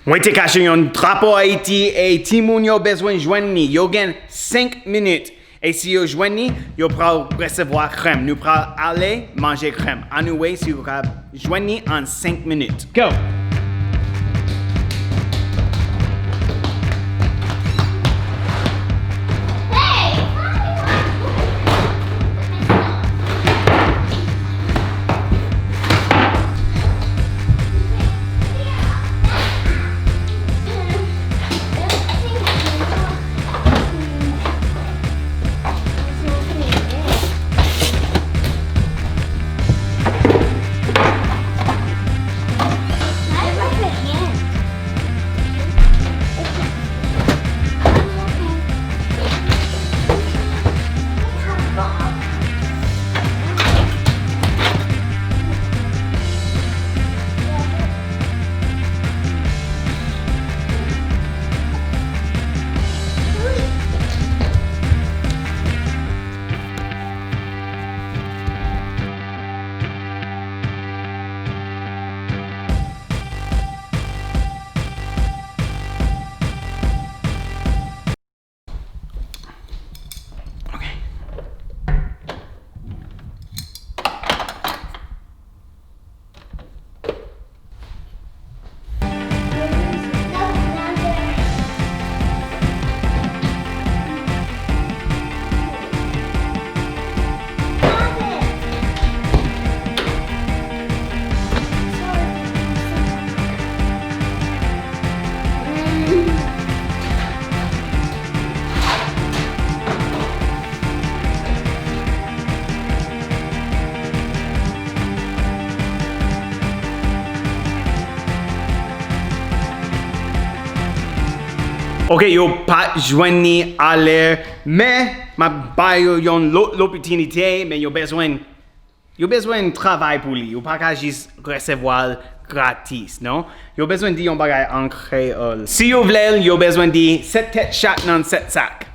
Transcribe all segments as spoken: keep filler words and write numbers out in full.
Mwen te kache yon drapo Ayiti e timoun yo bezwen jwenn li. Yo gen senk minit. E si yo jwenn li, yo pral resevwa krèm. Nou pral ale manje krèm. Ann wè si yo ka jwenn li an senk minit. Go! Ok, yo pa t jwenn li alè, men m ap ba yo yon lòt lopitinite, men yo bezwen Yo bezwen travay pou li. Yo pa ka jis resevwa l gratis, non. Yo bezwen di yon bagay an kreyòl. Si yo vle l, yo bezwen di sèt tèt chat nan sèt sak.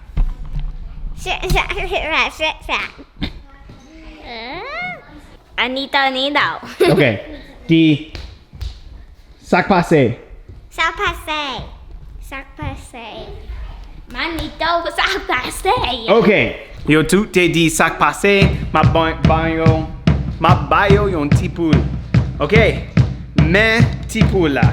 Sèt sak, sèt sak, sèt sak. Anita, Anita. Ok. Di Sa k pase? Sa k pase? Sa k pase? Manito, sa k pase? Ok. Yo tout te di sa k pase, m ap ban, ban yo, m ap ba yo yon ti poul. Ok? Men ti poul la.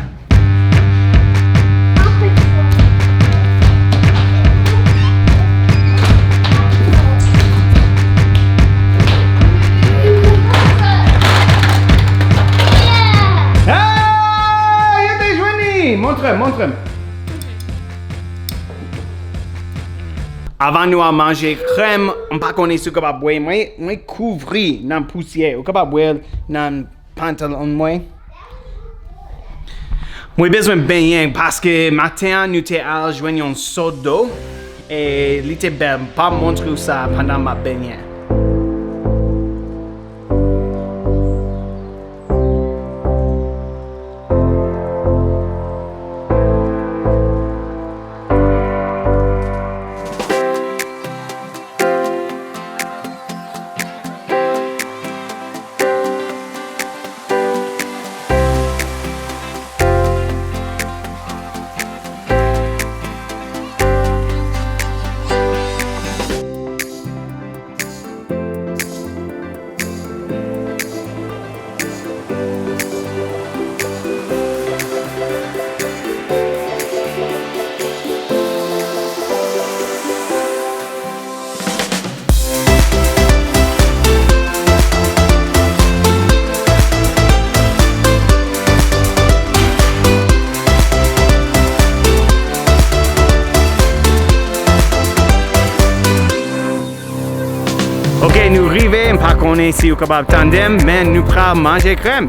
Ah, yo te jwenn li! Montre m, montre m. Avan nou al manje krèm, m pa konnen si w kapab wè, mwen, mwen kouvri nan pousyè. Ou kapab wè l nan pantalon mwen. Mwen bezwen benyen paske maten an nou te al jwenn yon sot dlo e li te bèl. M pral montre w sa pandan m ap benyen. Ok, nou rive, m pa konnen si w kapab tande m, men nou pral manje krèm.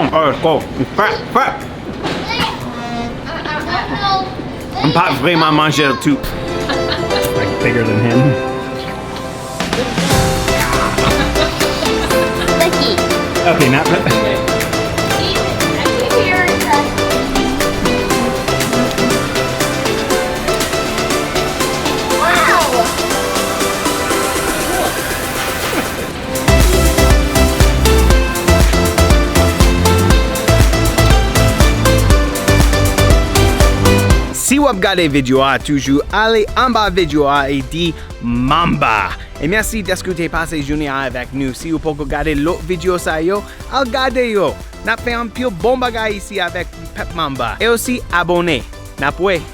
Oh, let's go. Fat, fat. M pa vreman manje l tou. Like bigger than him. Sticky. Okay, not. Wow. Si w ap gade videyo a, toujou ale anba videyo a e di Mamba. E mèsi dèske w te pase jounen an avèk nou. Si w poko gade lòt videyo sa yo, al gade yo. N ap fè anpil bon bagay isi avèk pèp Mamba. E osi abòne. N ap wè